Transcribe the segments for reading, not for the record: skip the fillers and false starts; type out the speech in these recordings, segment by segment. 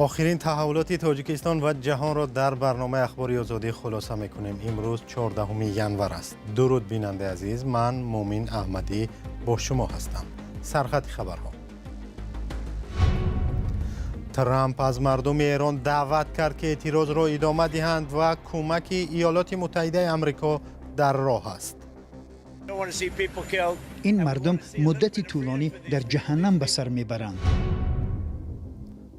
Охирин таҳаввулоти Тоҷикистон ва ҷаҳонро дар барномаи Ахбори Озодӣ хулоса мекунем. Имрӯз 14 январ аст. Дуруд, бинандаи азиз, ман Муъмин Аҳмадӣ бо шумо ҳастам. Сархати хабарҳо. Трамп аз мардуми Эрон даъват кард, ки эътирозро идома диҳанд ва кӯмаки Иёлоти Муттаҳидаи Амрико дар роҳ аст. Ин мардум муддати тӯлонӣ дар ҷаҳаннам ба сар мебаранд.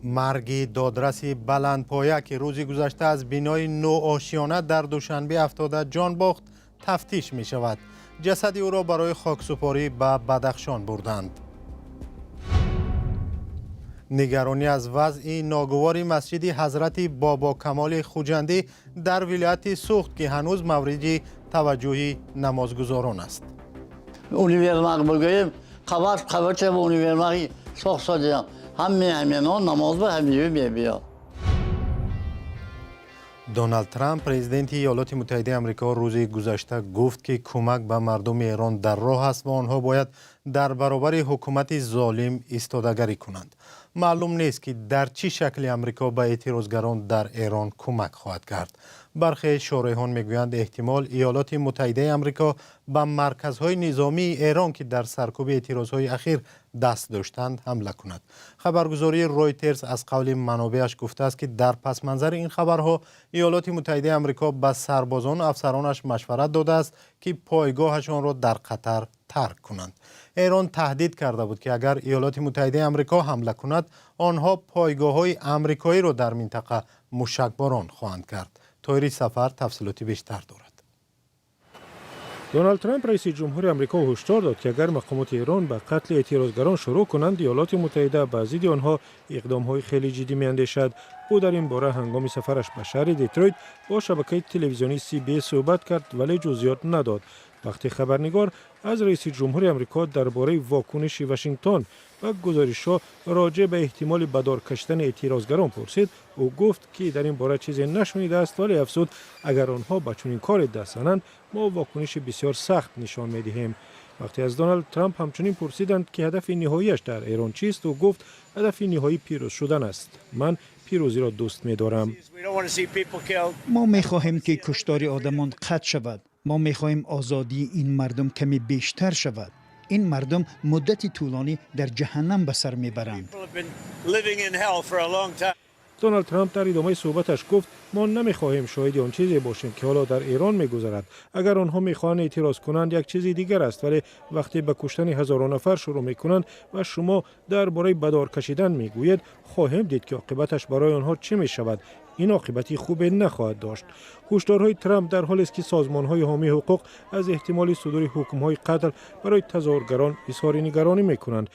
Марги додраси баландпоя, ки рӯзи гузашта аз бинои нуошиёна дар Душанбе афтода ҷон бохт, тафтиш мешавад. Ҷасади ӯро барои хоксупорӣ ба Бадахшон бурданд. Нигаронӣ аз вазъи ногувори масҷиди Ҳазрати Бобо Камоли Хуҷандӣ дар вилояти Суғд, ки ҳанӯз мавриди таваҷҷӯҳи намозгузорон аст. Универмаг бигӯем, қабат қабате универмаги сохта, ҳаме ҳамино намоз ба ҳамиҷо мебиёд. Доналд Трамп, президенти Иёлоти Муттаҳидаи Амрико, рӯзи гузашта гуфт, ки кӯмак ба мардуми Эрон дар роҳ аст ва онҳо бояд дар баробари ҳукумати золим истодагарӣ кунанд. Маълум нест, ки дар чӣ шакли Амрико ба эътирозгарон дар Эрон кӯмак хоҳад кард. Бархе шореҳон мегӯянд, эҳтимол Иёлоти Муттаҳидаи Амрико ба марказҳои низомии Эрон, ки дар саркӯби эътирозҳои ахир даст доштанд, ҳамла кунад. Хабаргузории Ройтерс аз қавли манобеаш гуфтааст, ки дар пасманзари ин хабарҳо Иёлоти Муттаҳидаи Амрико ба сарбозону афсаронаш машварат додааст, ки пойгоҳашонро дар Қатар тарк кунанд. Эрон таҳдид карда буд, ки агар Иёлоти Муттаҳидаи Амрико ҳамла кунад, онҳо пойгоҳҳои амрикоиро дар минтақа мушакборон хоҳанд кард. Тоҳири Сафар тафсилоти бештар дорад. Доналд Трамп, раиси ҷумҳури Амрико, ҳушдор дод, ки агар мақомоти Эрон ба қатли эътирозгарон шурӯъ кунанд, Иёлоти Муттаҳида ба зидди онҳо иқдомҳои хеле ҷиддӣ меандешад. Ӯ дар ин бора ҳангоми сафараш ба шаҳри Детройт бо шабакаи телевизионии CBS суҳбат кард, вале ҷузъиёт надод. Вақте хабарнигор аз раиси ҷумҳури Амрико дар бораи вокуниши Вашингтон ба гузоришҳо роҷеъ ба эҳтимоли ба дор кашидани эътирозгарон пурсид, ӯ гуфт, ки дар ин бора чизе нашунидааст, вале афзуд: «Агар онҳо ба чунин коре даст зананд, мо вокуниши бисёр сахт нишон медиҳем». Вақте аз Доналд Трамп ҳамчунин пурсиданд, ки ҳадафи ниҳоияш дар Эрон чист, ӯ гуфт: «Ҳадафи ниҳоӣ пирӯз шудан аст. Ман пирӯзиро дӯст медорам». Мо мехоҳем, ки куштори одамон қатъ шавад. Мо мехоҳем озодии ин мардум каме бештар шавад. Ин мардум муддати тӯлонӣ дар ҷаҳаннам ба сар мебаранд. Доналд Трамп дар идомаи суҳбаташ гуфт: «Мо намехоҳем шоҳиди он чизе бошем, ки ҳоло дар Эрон мегузарад. Агар онҳо мехоҳанд эътироз кунанд, як чизи дигар аст, вале вақте ба куштани ҳазорон нафар шурӯъ мекунанд ва шумо дар бораи ба дор кашидан мегӯед, хоҳем дид, ки оқибаташ барои онҳо чӣ мешавад. Ин оқибати хубе нахоҳад дошт». Ҳушдорҳои Трамп дар ҳолест, ки созмонҳои ҳомии ҳуқуқ аз эҳтимоли судури ҳукмҳои қатл барои тазоҳургарон изҳори нигаронӣ мекунанд.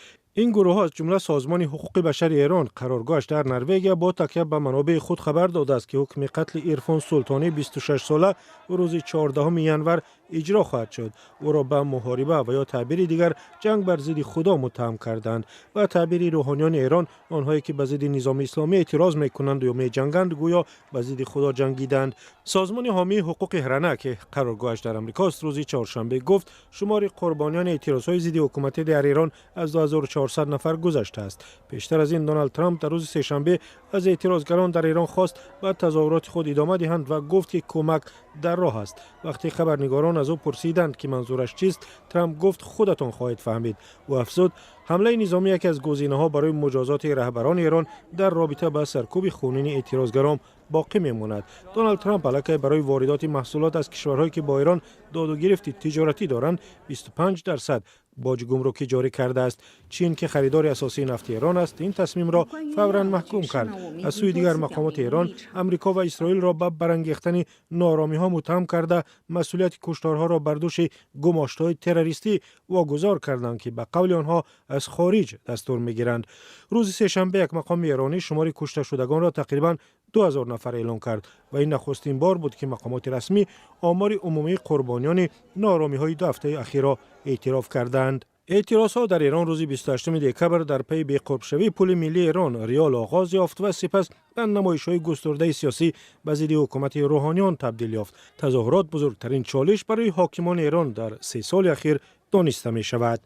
Ин гурӯҳҳо, аз ҷумла Созмони ҳуқуқи башари Эрон, қароргоҳаш дар Норвегия, бо такя ба манобеи худ хабар додааст, ки ҳукми қатли Ирфон Султонӣ, 26сола, рӯзи 14 январ иҷро хоҳад шуд. Ӯро ба муҳориба ва ё таъбири дигар ҷанг бар зидди Худо муттаҳам карданд. Ба таъбири рӯҳониёни Эрон, онҳое ки ба зидди низоми исломӣ эътироз мекунанд ё меҷанганд, гӯё ба зидди Худо ҷангиданд. Созмони ҳомии ҳуқуқи Ҳрана, ки қароргоҳаш дар Амрикост, рӯзи чоршанбе гуфт, шумори қурбониёни эътирозҳои зидди ҳукуматӣ дар Эрон аз 2400 нафар гузаштааст. Пештар аз ин Доналд Трамп дар рӯзи сешанбе аз эътирозгарон дар Эрон хост, ба тазоҳуроти худ идома диҳанд ва гуфт, ки кӯмак дар роҳ аст. Вақте хабарнигорон аз ӯ пурсиданд, ки манзураш чист, Трамп гуфт: «Худатон хоҳед фаҳмид». Ӯ афзуд, ҳамлаи низомӣ яке аз гузинаҳо барои муҷозоти раҳбарони Эрон дар робита ба саркӯби хунини эътирозгарон боқӣ мемонад. Доналд Трамп аллакай барои воридоти маҳсулот аз кишварҳое, ки бо Эрон доду гирифти тиҷоратӣ доранд, 25% боҷи гумрукӣ ҷорӣ кардааст. Чин, ки харидори асосии нафти Эрон аст, ин тасмимро фавран маҳкум кард. Аз сӯи дигар, мақомоти Эрон Амрико ва Исроилро ба барангехтани нооромиҳо муттаҳам карда, масъулияти кушторҳоро бар дӯши гумоштаҳои террористӣ вогузор карданд, ки ба қавли онҳо аз хориҷ дастур мегиранд. Рӯзи сешанбе як мақоми эронӣ шумори кушташудагонро тақрибан 2000 нафар эълон кард ва ин нахустин бор буд, ки мақомоти расмӣ омори умумии қурбониёни нооромиҳои 2 ҳафтаи ахирро эътироф карданд. Эътирозҳо дар Эрон рӯзи 28 декабр дар пайи беқурбшавии пули миллии Эрон, риёл, оғоз ёфт ва сипас ба намоишҳои густурдаи сиёсӣ ба зидди ҳукумати рӯҳониён табдил ёфт. Тазоҳурот бузургтарин чолиш барои ҳокимони Эрон дар 3 соли ахир дониста мешавад.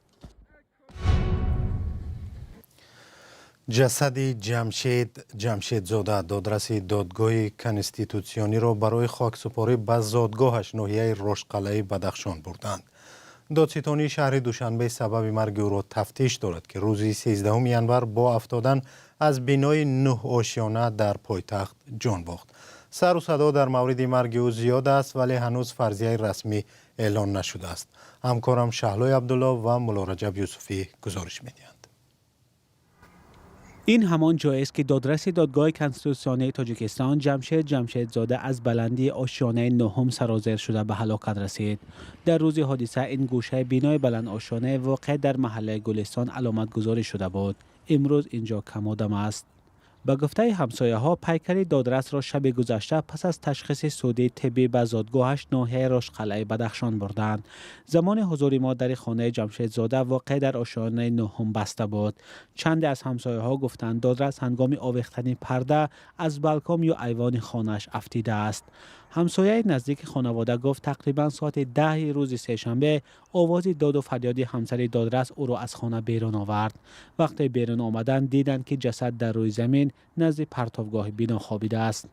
Ҷасади Ҷамшед Ҷамшедзода, додраси Додгоҳи Конститутсиониро, барои хоксупорӣ ба зодгоҳаш, ноҳияи Роштқалъаи Бадахшон, бурданд. Додситонии шаҳри Душанбе сабаби марги ӯро тафтиш дорад, ки рӯзи 13 январ бо афтодан аз бинои нӯҳошёна дар пойтахт ҷон бохт. Сару садо дар мавриди марги ӯ зиёд аст, вале ҳанӯз фарзияи расмӣ эълон нашудааст. Ҳамкорам Шаҳлои Абдулло ва Муллораҷаб Юсуфӣ гузориш медиҳанд. Ин ҳамон ҷоест, ки додраси Додгоҳи Конститутсионии Тоҷикистон Ҷамшед Ҷамшедзода аз баландии ошёнаи нӯҳум сарозер шуда ба ҳалокат расид. Дар рӯзи ҳодиса ин гӯшаи бинои баландошёнаи воқеъ дар маҳаллаи Гулистон аломатгузорӣ шуда буд. Имрӯз ин ҷо камодам аст. Ба гуфтаи ҳамсояҳо, пайкари додрасро шаби гузашта пас аз ташхиси судии тиббӣ ба зодгоҳаш, ноҳияи Роштқалъаи Бадахшон, бурданд. Замони ҳузури мо дари хонаи Ҷамшедзода, воқеъ дар ошёнаи нӯҳум, баста буд. Чанде аз ҳамсояҳо гуфтанд, додрас ҳангоми овехтани парда аз балкон ё айвони хонааш афтидааст. Ҳамсояи наздики хонавода гуфт, тақрибан соати 10-и рӯзи сешанбе овози доду фарёди ҳамсари додрас ӯро аз хона берун овард. Вақте берун омаданд, диданд, ки ҷасад дар рӯи замин назди партовгоҳи бино хобидааст.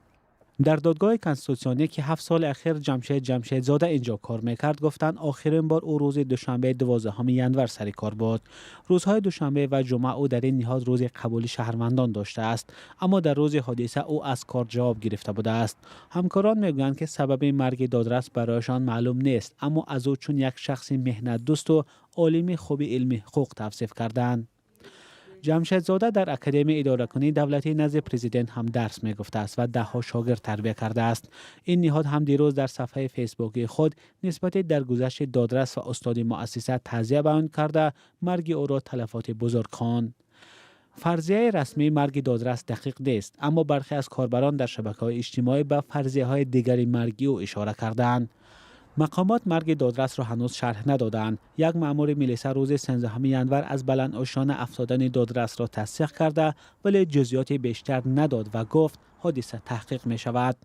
Дар Додгоҳи Конститутсионӣ, ки 7 соли ахир Ҷамшед Ҷамшедзода ин ҷо кор мекард, гуфтанд, охирин бор ӯ рӯзи душанбе, 12 январ, сари кор буд. Рӯзҳои душанбе ва ҷумъа ӯ дар ин ниҳод рӯзи қабули шаҳрвандон доштааст, аммо дар рӯзи ҳодиса ӯ аз кор ҷавоб гирифта будааст. Ҳамкорон мегӯянд, ки сабаби марги додрас барояшон маълум нест, аммо аз ӯ чун як шахси меҳнатдӯсту олими хуби илми ҳуқуқ тавсиф карданд. Ҷамшедзода дар Академияи идоракунии давлатӣ назди Президент ҳам дарс мегуфтааст ва даҳҳо шогирд тарбия кардааст. Ин ниҳод ҳам дирӯз дар сафҳаи фейсбукии худ нисбати даргузашти додрас ва устоди муассиса таъзия баён карда, марги ӯро талафоти бузург хонд. Фарзияи расмии марги додрас дақиқ нест, аммо бархе аз корбарон дар шабакаҳои иҷтимоӣ ба фарзияҳои дигари марги ӯ ишора кардаанд. Мақомот марги додрасро ҳанӯз шарҳ надоданд. Як маъмури милиса рӯзи 13 январ аз баландошёна афтодани додрасро тасдиқ карда, вале ҷузъиёти бештар надод ва гуфт, ҳодиса таҳқиқ мешавад.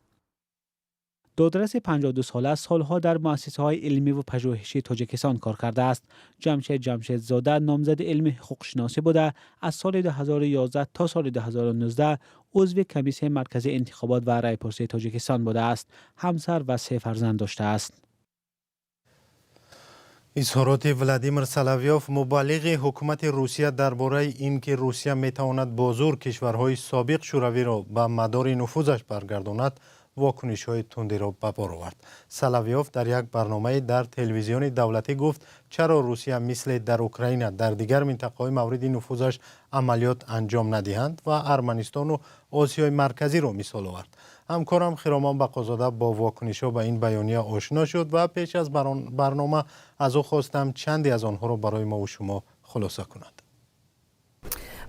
Додраси 52сола солҳо дар муассисаҳои илмиву пажӯҳишии Тоҷикистон кор кардааст. Ҷамшед Ҷамшедзода номзади илми ҳуқуқшиносӣ буда, аз соли 2011 то соли 2019 узви Комиссияи марказии интихобот ва райпурсии Тоҷикистон будааст. Ҳамсар ва се фарзанд доштааст. Изҳороти Владимир Соловьёв, мубаллиғи ҳукумати Русия, дар бораи ин ки Русия метавонад бо зур кишварҳои собиқ Шӯравиро ба мадори нуфузаш баргардонад, вокунишҳои тундиро ба бор овард. Соловьёв дар як барномае дар телевизиони давлатӣ гуфт, чаро Русия мисле дар Украина дар дигар минтақаҳои мавриди нуфузаш амалиёт анҷом надиҳанд ва Арманистону Осиёи Марказиро мисол овард. Ҳамкорам Хиромон Бақозода бо вокунишҳо ба ин баёния ошно шуд ва пеш аз барнома аз ӯ хостам, чанде аз онҳоро барои мову шумо хулоса кунад.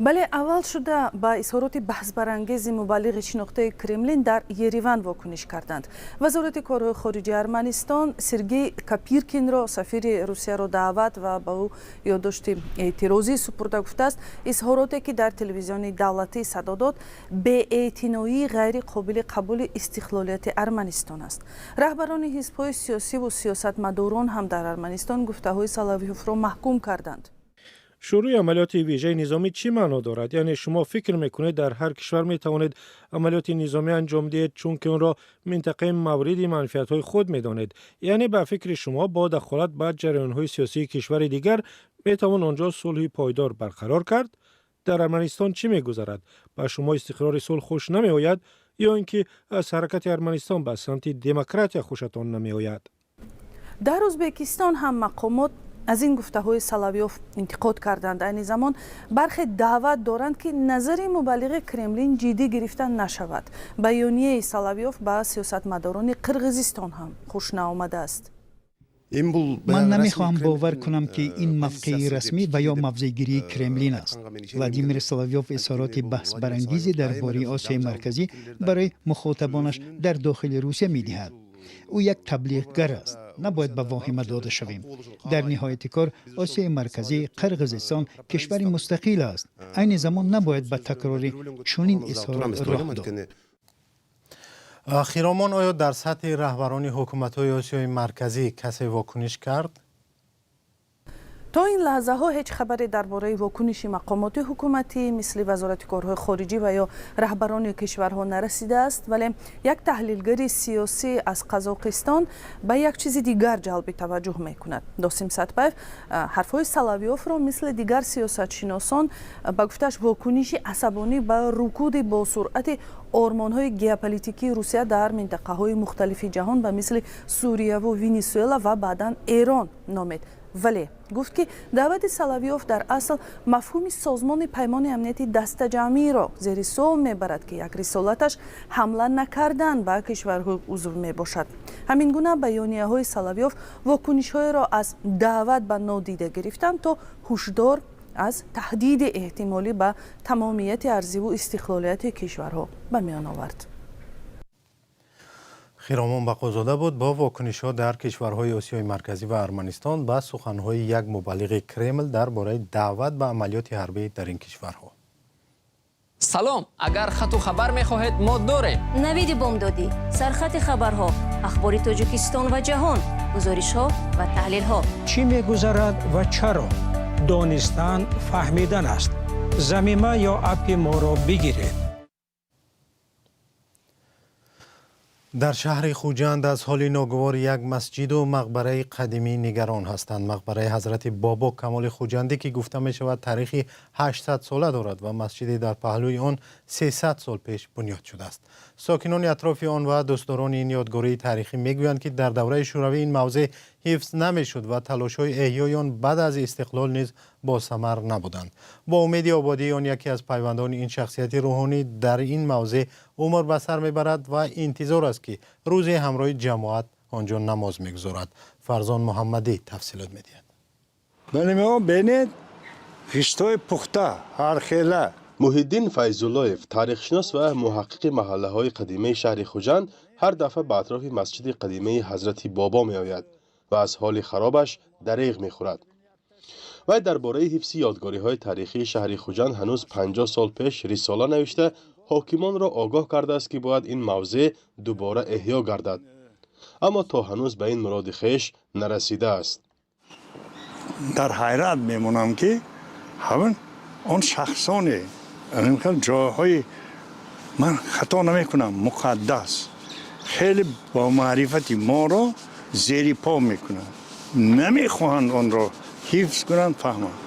Бале, аввал шуда ба изҳороти баҳсбарангези мубаллиғи шинохтаи Кремлин дар Ереван вокуниш карданд. Вазорати корҳои хориҷии Арманистон Сергей Копиркинро, сафири Русияро, даъват ва ба ӯ ёддошти эътирозӣ супурда гуфтааст, изҳороте ки дар телевизиони давлатӣ садо дод, беэътиноии ғайриқобили қабули истиқлолияти Арманистон аст. Раҳбарони ҳизбҳои сиёсиву сиёсатмадорон ҳам дар Арманистон гуфтаҳои Соловьёвро маҳкум карданд. Шурӯи амалиёти вижаи низомӣ чӣ маъно дорад? Яъне шумо фикр мекунед, дар ҳар кишвар метавонед амалиёти низомӣ анҷом диҳед, чунки онро минтақаи мавриди манфиатҳои худ медонед? Яъне ба фикри шумо, бо дахолат ба ҷараёнҳои сиёсии кишвари дигар метавон он ҷо сулҳи пойдор барқарор кард? Дар Арманистон чӣ мегузарад? Ба шумо истиқрори сулҳ хуш намеояд ё ин ки аз ҳаракати Арманистон ба самти демократия хушатон намеояд? Дар Ӯзбекистон ҳам мақомот аз ин гуфтаҳои Соловьёв интиқод карданд. Айни замон бархе даъват доранд, ки назари мубаллиғи Кремлин ҷиддӣ гирифта нашавад. Баёнияи Соловьёв ба сиёсатмадорони Қирғизистон ҳам хуш наомадааст. Ман намехоҳам бовар кунам, ки ин мавқеи расмӣ ва ё мавзеъгирии Кремлин аст. Владимир Соловьёв изҳороти баҳсбарангезе дар бораи Осиёи Марказӣ барои мухотабонаш дар дохили Русия медиҳад. Ӯ як таблиғгар аст. Набояд ба воҳима дода шавем. Дар ниҳояти кор, Осиёи Марказӣ, Қирғизистон кишвари мустақил аст. Айни замон набояд ба такрори чунин изҳорот роҳ дод. Хиромон, оё дар сатҳи раҳбарони ҳукуматҳои Осиёи Марказӣ касе вокуниш кард? То ин лаҳзаҳо ҳеҷ хабаре дар бораи вокуниши мақомоти ҳукуматӣ, мисли Вазорати корҳои хориҷӣ ва ё раҳбарони кишварҳо, нарасидааст, вале як таҳлилгари сиёсӣ аз Қазоқистон ба як чизи дигар ҷалби таваҷҷӯҳ мекунад. Досим Сатпаев ҳарфҳои Соловёвро, мисли дигар сиёсатшиносон, ба гуфтааш, вокуниши асабонӣ ба рукуди босуръати ормонҳои геополитикии Русия дар минтақаҳои мухталифи ҷаҳон, ба мисли Сурияву Венесуэла ва баъдан Эрон номид. Вале гуфт, ки даъвати Соловёв дар асл мафҳуми Созмони Паймони Амнияти Дастаҷамъиро зери суол мебарад, ки як рисолаташ ҳамла накардан ба кишварҳои узв мебошад. Ҳамин гуна баёнияҳои Соловёв вокунишҳоеро аз даъват ба нодида гирифтан то ҳушдор аз таҳдиди эҳтимолӣ ба тамомияти арзиву истиқлолияти кишварҳо ба миён овард. Хиромон Бақозода буд бо вокунишҳо дар кишварҳои Осиёи Марказӣ ва Арманистон ба суханҳои як мубаллиғи Кремл дар бораи даъват ба амалиёти ҳарбӣ дар ин кишварҳо. Салом, агар хату хабар мехоҳед, мо дорем. Навиди бомдодӣ, сархати хабарҳо, ахбори Тоҷикистон ва ҷаҳон, гузоришҳо ва таҳлилҳо. Чӣ мегузарад ва чаро? Донистан фаҳмидан аст. Замима ё аппи моро бигиред. Дар шаҳри Хуҷанд аз ҳоли ногувори як масҷиду мақбараи қадимӣ нигарон ҳастанд. Мақбараи Ҳазрати Бобо Камоли Хуҷандӣ, ки гуфта мешавад, таърихи 800 сола дорад ва масҷиде дар паҳлӯи он 300 сол пеш бунёд шудааст. Сокинони атрофи он ва дӯстдорони ин ёдгории таърихӣ мегӯянд, ки дар давраи Шӯравӣ ин мавзеъ ҳифз намешуд ва талошҳои эҳёи он баъд аз истиқлол низ босамар набуданд. Бо умеди ободии он, яке аз пайвандони ин шахсияти рӯҳонӣ дар ин мавзеъ умр ба сар мебарад ва интизор аст, ки рӯзе ҳамроҳи ҷамоат он ҷо намоз мегузорад. Фарзон Муҳаммадӣ тафсилот медиҳад. Бинед, хиштҳои пухта ҳархела. Муҳиддин Файзуллоев, таърихшинос ва муҳаққиқи маҳаллаҳои қадимаи шаҳри Хуҷанд, ҳар дафъа ба атрофи масҷиди қадимаи Ҳазрати Бобо меояд ва аз ҳоли харобаш дареғ мехӯрад. Вай дар бораи ҳифзи ёдгориҳои таърихии шаҳри Хуҷанд ҳанӯз 50 сол пеш рисола навишта, ҳокимонро огоҳ кардааст, ки бояд ин мавзеъ дубора эҳё гардад, аммо то ҳанӯз ба ин муроди хеш нарасидааст. Дар ҳайрат мемонам, ки ҳамин он шахсоне ҷойҳои, ман хато намекунам, муқаддас, хеле бо маърифати моро зери по мекунанд, намехоҳанд онро ҳифз кунанд, фаҳманд.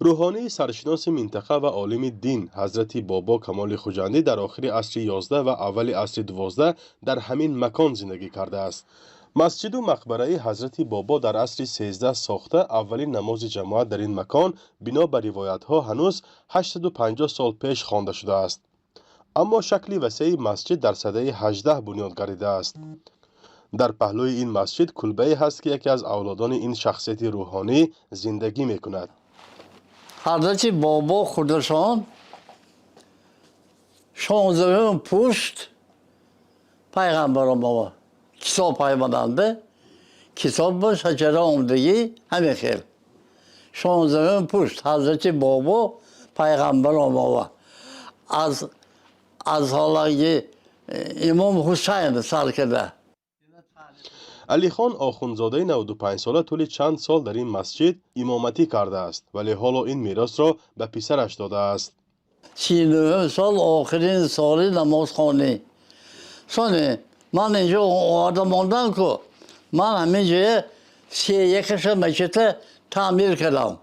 Рӯҳонии саршиноси минтақа ва олими дин, Ҳазрати Бобо Камоли Хуҷандӣ, дар охири асри 11 ва аввали асри 12 дар ҳамин макон зиндагӣ кардааст. Масҷиду мақбараи Ҳазрати Бобо дар асри 13 сохта, аввалин намози ҷамоат дар ин макон, бино ба ривоятҳо, ҳанӯз 850 сол пеш хонда шудааст, аммо шакли васеи масҷид дар садаи 18 бунёд гардидааст. Дар паҳлӯи ин масҷид кулбае ҳаст, ки яке аз авлодони ин шахсияти рӯҳонӣ зиндагӣ мекунад. Ҳазрати Бобо худашон 16-ум пушт пайғамбарон бобо китоб паймаданд, китоб бо шаҷара омдагӣ, ҳамин хел 16-ум пушт ҳазрати Бобо пайғамбарон бобо аз ҳолаги Имом Ҳусайн сар карда. Алихон Охунзодаи 95-сола тӯли чанд сол дар ин масҷид имоматӣ кардааст, вале ҳоло ин меросро ба писараш додааст. 39 сол охирин соли намозхонӣ. Сони ман инҷо оварда мондам ку, ман ҳамин ҷоя 31-аша мачита таъмир кардам,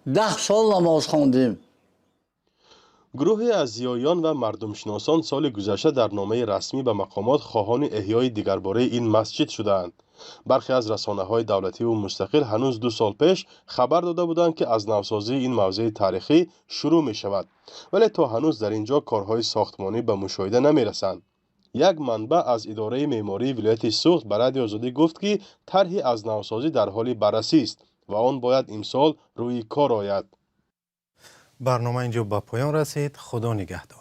10 сол намоз хондем. Гурӯҳе аз зиёиён ва мардумшиносон соли гузашта дар номаи расмӣ ба мақомот хоҳони эҳёи дигарбораи ин масҷид шудаанд. Бархе аз расонаҳои давлативу мустақил ҳанӯз 2 сол пеш хабар дода буданд, ки аз навсозии ин мавзеи таърихӣ шурӯъ мешавад, вале то ҳанӯз дар ин ҷо корҳои сохтмонӣ ба мушоҳида намерасанд. Як манбаъ аз идораи меъмории вилояти Суғд ба Радиои Озодӣ гуфт, ки тарҳи аз навсозӣ дар ҳоли баррасист ва он бояд имсол рӯи кор ояд. Барнома инҷо ба поён расид. Худо нигаҳдор.